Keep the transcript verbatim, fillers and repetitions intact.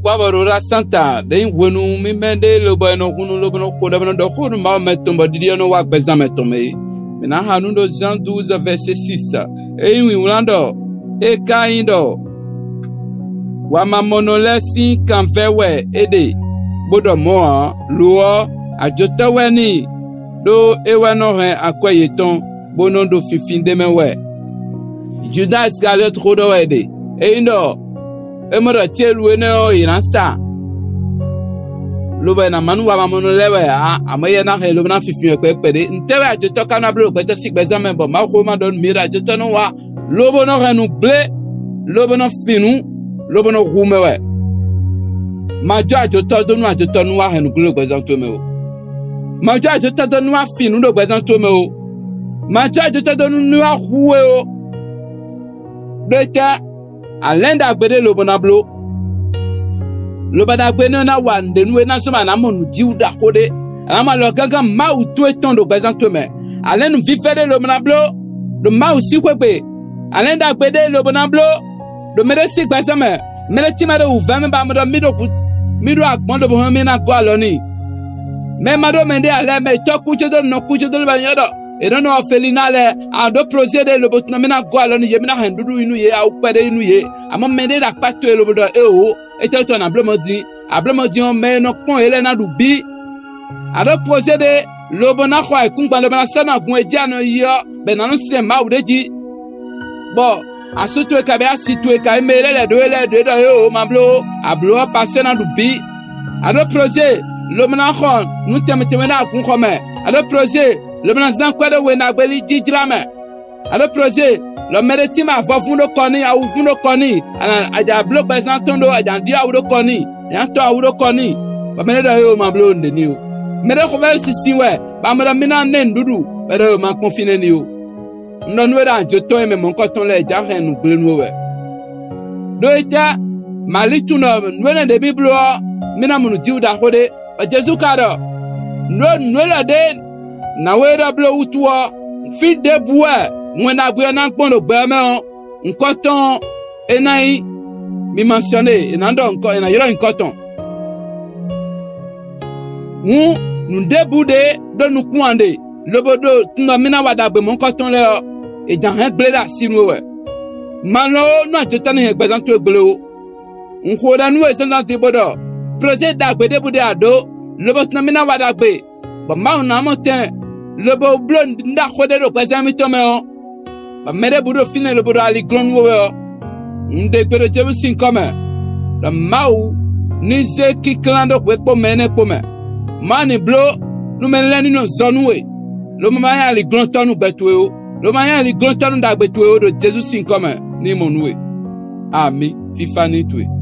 Kwabɔɖoɖa Santa ɖě nyí hwenu mímɛ́ ɖé lobɔ è nɔ hun nú lobo nɔ xo ɖɔ bó nɔ ɖɔ xó nú Mawu mɛ tɔn bɔ ɖiɖi ɔ́ nɔ wá gbɛzán mɛ tɔn mɛ é. Mǐ ná xa nú ɖo Zan dúuz vɛ̌ sé sísi. É nyí wǐwlán ɖɔ é ka nyí ɖɔ wamamɔnɔ lɛ́ɛ sín kanvɛ́ wɛ é ɖe, bó ɖɔ mɔ̌ ǎ; lo ɔ́, ajotɔ́ wɛ n'i, ɖó é wɛ nɔ hɛn akwɛ́ yětɔn, bó nɔ ɖo finfin ɖ'é mɛ wɛ. Judáa Isikaliɔ́ti xó ɖɔ wɛ è ɖe; é nyí ɖɔ é mɔ ɖɔ célu énɛ́ ɔ́, yě ná sa, lobo è nǎ má nú wamamɔnɔ lɛ́ɛ wɛ ǎ, amɔ̌ éyɛ́ ná hɛn lobo ná finfin wɛ kpɛɖé kpɛɖé. Ntɛ́ wɛ ajotɔ́ ka ná bló ɖo gbɛtɔ́ sín gbɛzán mɛ bɔ Mawu xó ma ɖɔ nú mǐ ɖɔ ajotɔ́ nɔ wá, lobo nɔ hɛn nǔgblé, lobo nɔ fin nǔ, lobo nɔ hu mɛ wɛ? Ma jó ajotɔ́ dó nú ajotɔ́ nú wá hɛn nǔgblé ɖo gbɛzán towe mɛ ó. Ma jó ajotɔ́ dó nú wá fin nǔ ɖo gbɛzán towe mɛ ó. Ma jó ajotɔ́ dó nú nú wá hu we ó. Ɖó étɛ́? Alɛ̌n ɖagbe ɖé lobo ná bló. Lobo ɖagbe énɛ́ ɔ́ ná wa nǔɖé nú we ná zɔ́n bɔ a nǎ mɔ nǔjíwǔ ɖaxó ɖé; a nǎ mɔ alɔ gángan Mawu towe tɔn ɖo gbɛzán towe mɛ. Alɛ̌n nǔvívɛ́ ɖé lobo ná bló ɖo Mawu sín xwé gbe. Alɛ̌n ɖagbe ɖé lobo ná bló ɖo mɛɖé sín gbɛzán mɛ; mɛɖé cí ma ɖo wǔvɛ́ mɛ ba mɔ ɖɔ mì ɖo mì ɖo agbɔ̌n lobo hɔn mì ná gɔ́ alɔ n'i. Mɛ e ma ɖó mɛɖé ǎ lɛ́ɛ, mɛ e tɔ́ kújódó nɔ kújódó lɛ́ɛ ba nyɔ́ ɖɔ è nɔ nɔ ɔfelina lɛ́ɛ, a ɖǒ plozé ɖé lobo tunɔ mì ná gɔ́ alɔ nú yě, mì ná hɛn nǔɖuɖu yi nú yě, awu kpɛɖé yi nú yě. Amɔ̌ mɛɖé ɖo akpá towe lobo ɖɔ éeǒ, étɛ́ wútu a nǎ bló mɔ din? A bló mɔ din ɔ́, mɛ e nɔ kpɔ́n yě lɛ́ɛ ná ɖu bǐ. A ɖǒ plozé ɖé lobo ná xɔ ayǐkúngban lobo ná sɔ́ nú agun e jí a nɔ yi ɔ́, bɔ è nǎ nɔ sɛn Mawu ɖ'é jí, bɔ asú towe ka bɛ́ asi towe ka yi mɛ e lɛ́ lɛ̌ ɖó we lɛ́ɛ ɖě ɖɔ éeǒ ma bló ó, a blǒ ɔ́, pasɛ́ ná ɖu bǐ. A ɖǒ plozé lobo ná xɔ nǔ tɛnmɛ tɛnmɛ ɖo agunxɔ mɛ; a ɖǒ plozé lobo ná zán kwɛ́ ɖó we ɖagbe jijlá mɛ. A ɖǒ plozé lɔ mɛɖé tínmɛ avɔvún ɖó kɔ n'i, awuvún ɖó kɔ n'i, a nǎ a jǎ bló gbɛzán tɔn ɖó a jǎ ɖyɔ́ awu ɖó kɔ n'i, a nǎ tɔ awu ɖó kɔ n'i, bɔ mɛɖé ɖɔ éeǒ ma bló nǔɖé n'i ó. Mɛɖé xovɛ́ sinsin wɛ, bɔ a mɔ ɖɔ mì ná ná ɛ nǔɖuɖu, bɔ é ɖɔ éeǒ ma kpɔ́n fínɛ́ n'i ó. Un ɖɔ nú we ɖɔ ajotɔ́ e mɛ mɔ̌hunkɔtɔn lɛ́ɛ jǎ hɛn nǔgblé nú we wɛ. Ɖó étɛ́? Mali tunwun ɖɔ nǔ énɛ́ ɖě mì bló ɔ́, mì ná mɔ nǔjíwǔ ɖaxó ɖé, bɔ Jezu ka ɖɔ: Nǔ e nǔ élɔ́ ɖé nǎwe e ɖɔ bló wútu ɔ́, fí ɖěbǔ wɛ Wɛn Ɖagbe ɔ́ ná gbɔn ɖo gbɛ ɔ́ mɛ ɔ́, nyǐkɔ tɔn ɔ́, é ná nyí. Mi ma sɔ́ ɖe è nǎ ɖɔ nyǐkɔ, è nǎ ylɔ́ nyǐkɔ tɔn. Hǔn, nǔ ɖěbǔ ɖě ɖó nukún a ɖe, lobo ɖo tunwun ɖɔ mì ná wa ɖagbe mɔ̌hunkɔtɔn lɛ́ɛ ɔ́, è jǎ hɛn gblé ɖo así nú we wɛ. Ma lɔn ó nú ajotɔ́ ní hɛn gbɛzán towe gble ó. Un xo ɖɔ nú we zǎnzǎn din bó ɖɔ: plɔ̌zé ɖagbe ɖěbǔ ɖé a ɖǒ, lobo tunwun ɖɔ mì ná wa ɖagbe, bɔ Mawu ná mɔ tɛn, lobo bló nǔ ɖaxó ɖé ɖo gbɛzán mǐtɔn mɛ ɔ́, bɔ mɛ ɖěbǔ ɖo fínɛ́ lobo ɖo ali glɔ́n nú we wɛ ɔ́, un ɖe gbe ɖo Jezu sín nyǐkɔ mɛ, ɖɔ Mawu ní zé kínklán ɖó hwe kpó mɛ énɛ́ kpó mɛ. Mawu ní bló nú mɛ lɛ́ɛ ní nɔ zɔ nú we, lobo ma nyí aliglɔ́ntɔ́ nú gbɛ towe ó, lobo ma nyí aliglɔ́ntɔ́ nú ɖagbe towe ó ɖo Jezu sín nyǐkɔ mɛ ní mɔ nú we. Ami, fífá ní towe.